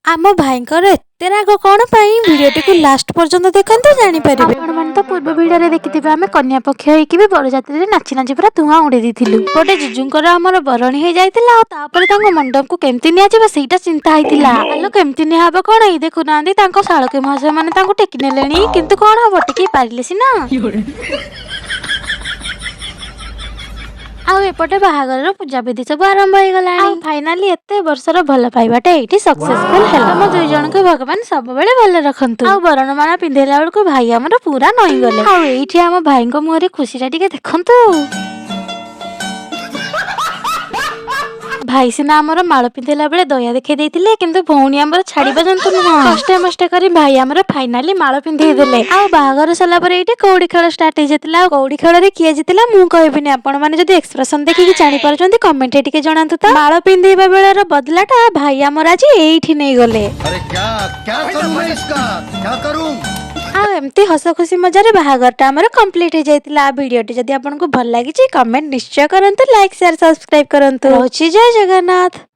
ଆମ ଭାଇଙ୍କର ଏତେ ରାଗ କଣ ପାଇଁ? ଭିଡ଼ିଓଟିକୁ ଲାଷ୍ଟ ପର୍ଯ୍ୟନ୍ତ ଦେଖନ୍ତୁ, ଜାଣିପାରିବେ। ଆପଣମାନେ ତ ପୂର୍ବ ଭିଡ଼ିଓରେ ଦେଖିଥିବେ, ଆମେ କନ୍ୟା ପକ୍ଷ ହେଇକି ବି ବରଯାତ୍ରୀରେ ନାଚି ନାଚି ପୁରା ଧୂଆଁ ଉଡେଇ ଦେଇଥିଲୁ। ଗୋଟେ ଜିଜୁଙ୍କର ଆମର ବରଣୀ ହେଇଯାଇଥିଲା ଆଉ ତାପରେ ତାଙ୍କ ମଣ୍ଡପକୁ କେମିତି ନିଆଯିବ, ସେଇଟା ଚିନ୍ତା ହେଇଥିଲା। ଆଲୋ, କେମିତି ନିଆହବ କଣ? ଏଇ ଦେଖୁନାହାନ୍ତି, ତାଙ୍କ ଶାଳକୀ ମହାଶୟ ମାନେ ତାଙ୍କୁ ଟେକି ନେଲେଣି। କିନ୍ତୁ କଣ ହବ, ଟେକି ପାରିଲେ ସିନା। ଆଉ ଏପଟେ ବାହାଘରର ପୂଜାବିଧି ସବୁ ଆରମ୍ଭ ହେଇଗଲାଣି। ଆଉ ଫାଇନାଲି ଏତେ ବର୍ଷର ଭଲ ପାଇବାଟା ଏଇଠି ସକ୍ସେସଫୁଲ ହେଲା। ଆମ 2 ଜଣଙ୍କୁ ଭଗବାନ ସବୁବେଳେ ଭଲ ରଖନ୍ତୁ। ଆଉ ବରଣମାଳା ପିନ୍ଧେଇଲା ବେଳକୁ ଭାଇ ଆମର ପୁରା ନଇଁଗଲେ। ଆଉ ଏଇଠି ଆମ ଭାଇଙ୍କ ମୁହଁରେ ଖୁସିଟା ଟିକେ ଦେଖନ୍ତୁ। ଭାଇ ସିନା ଆମର ମାଳ ପିନ୍ଧେଇଲା ବେଳେ ଦୟା ଦେଖେଇ ଦେଇଥିଲେ, କିନ୍ତୁ ଭଉଣୀ ଆମର ଛାଡିବା ଜନ୍ତୁ ନୁହଁ। କଷ୍ଟେ ମଷ୍ଟେ କରି ଭାଇ ଆମର ଫାଇନାଲି ମାଳ ପିନ୍ଧେଇ ଦେଲେ। ଆଉ ବାହାଘର ସରିଲା ପରେ ଏଇଠି କଉଡି ଖେଳ ଷ୍ଟାର୍ଟ ହେଇଯାଇଥିଲା। ଆଉ କଉଡି ଖେଳରେ କିଏ ଜିତିଲା ମୁଁ କହିବିନି, ଆପଣ ମାନେ ଯଦି ଏକ୍ସପ୍ରେସନ ଦେଖିକି ଜାଣିପାରୁଛନ୍ତି, କମେଣ୍ଟରେ ଟିକେ ଜଣାନ୍ତୁ ତ। ମାଳ ପିନ୍ଧେଇବା ବେଳର ବଦଲାଟା ଭାଇ ଆମର ଆଜି ଏଇଠି ନେଇଗଲେ। अरे, क्या क्या करूं मैं इसका? क्या करूं? ଆଉ ଏମିତି ହସ ଖୁସି ମଜାରେ ବାହାଘରଟା ଆମର କମ୍ପ୍ଲିଟ୍ ହେଇଯାଇଥିଲା। ଭିଡ଼ିଓଟି ଯଦି ଆପଣଙ୍କୁ ଭଲ ଲାଗିଛି, କମେଣ୍ଟ ନିଶ୍ଚୟ କରନ୍ତୁ, ଲାଇକ୍, ସେୟାର, ସବସ୍କ୍ରାଇବ କରନ୍ତୁ। ରହୁଛି, ଜୟ ଜଗନ୍ନାଥ।